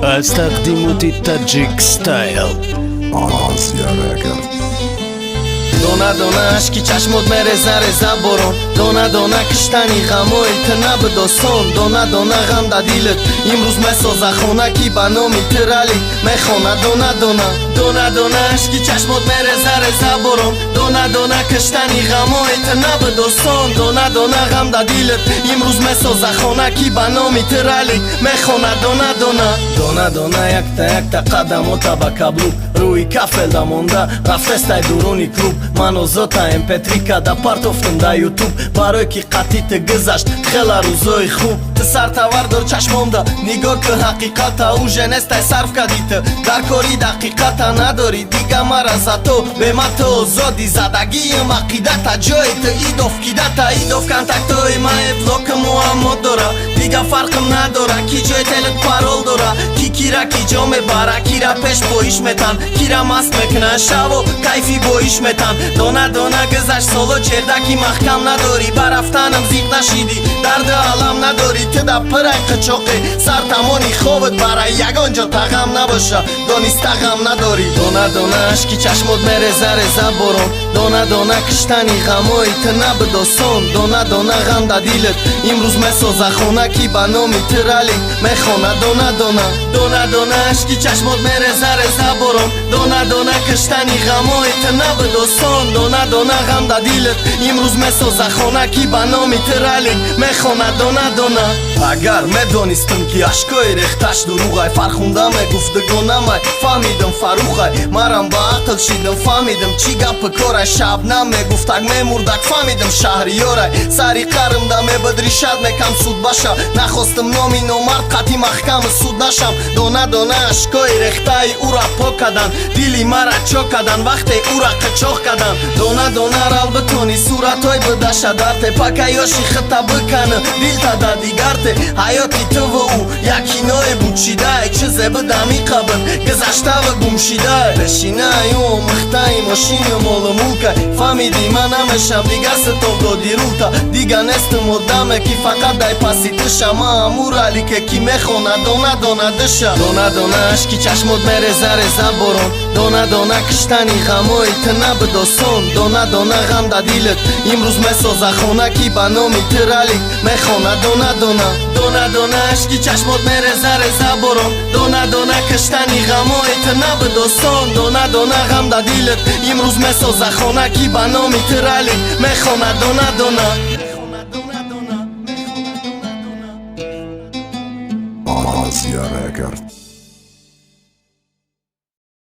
Аз тақдимоти Таджик Стайл. Азия Рекорд. Дона дона ашки чашмот мереза, реза борон. Дона дона киштани ғамои ту набуд осон. Дона дона ғам да дилат имрӯз месоза хона, ки ба номи ту ралик мехона. Дона дона, дона дона ашки чашмот мереза, реза борон. Дона дона киштани ғамои ту набуд осон. Дона дона ғам да дилат имрӯз месоза хона, ки ба номи ту ралик мехона. Дона дона, дона дона якта якта қадамота ба каблук рӯи кафелда монда рафтестай дуруни клуб. Ман озота mp3 када партофтум да Ютуб, барое ки қатъи ту гузашт хела рӯзои хуб. Ту сартавар дор чашмонда, нигоҳ кун ҳақиқата, уже нестай сарф кади ту дар кори дақиқата. Надорӣ дига мара, зато бема ту озодӣ. Задагиим ақидата, ҷои ту идов кидата, идов контактои мае блоки муаммо дора. Дига фарқм надора, ки ҷои телет парол дора, ки кира ки ҷо мебара, кира пеш боиш метан, кира маст мекунан, шаво кайфи боиш метан. Дона дона гузашт соло, чердаки маҳкам надорӣ. Ба рафтанам зиқ нашидӣ, дарди алам надорӣ. Ту да пирай қичоқе сар тамони хобат барай, ягон ҷо тағам набоша, дониста ғам надорӣ. Дона дона ашки чашмот мереза, реза борон. Дона дона киштани ғамои ту набуд осон. Дона дона ғам да дилат имрӯз месоза хона, ки ба номи ту ралик мехона. Дона дона, дона дона ашки чашмот мереза, реза борон. Дона дона киштани ғамои ту набуд осон. Дона дона ғам да дилат имрӯз месоза хона, ки ба номи ту ралик мехона. Дона дона, агар медонистам, ки ашкои рехташ дурӯғай, Фархунда мегуфт дугонамай, фаҳмидам Фарухай. Марам ба ақл шидам, фаҳмидам чӣ гапи корай. Шабнам мегуфтак мемурдак, фаҳмидам шаҳриёрай. Сари қармда мебуд ришад мекам суд баша, нахостам номи номард қатъи маҳками суд нашам. Дона дона ашкои рехтаи ӯра пок кадан, дили мара чок кадан, вақте ӯра қичоқ кадан. Дона дона рал битони суратҳои бидаша дар тепака ёши хита биканы дилта да дигарте. Ҳаёти туву ӯ як киное бучидай, чизе бидами қабл гузаштаву гумшидай. Пешинаи ӯ омӯхтаи мошину молу мулкай, фаҳмидӣ, ман намешам дига ситоб доди рулта. Дига нестам одаме, ки фақат дай паси тиша, ман амуралике, ки мехона дона дона дыша. Дона дона ашки чашмот мереза, реза борон. Дона дона киштани ғамои ту набуд осон. Дона дона ғам да дилат имрӯз месоза хона, ки ба номи ту ралик мехона. Дона дона, дона дона ашки чашмот мереза, реза борон. Дона дона киштани ғамои ту набуд осон. Дона дона ғам да дилат имрӯз месоза хона, ки ба номи ту ралик мехона. Дона дона. Азия Рекорд.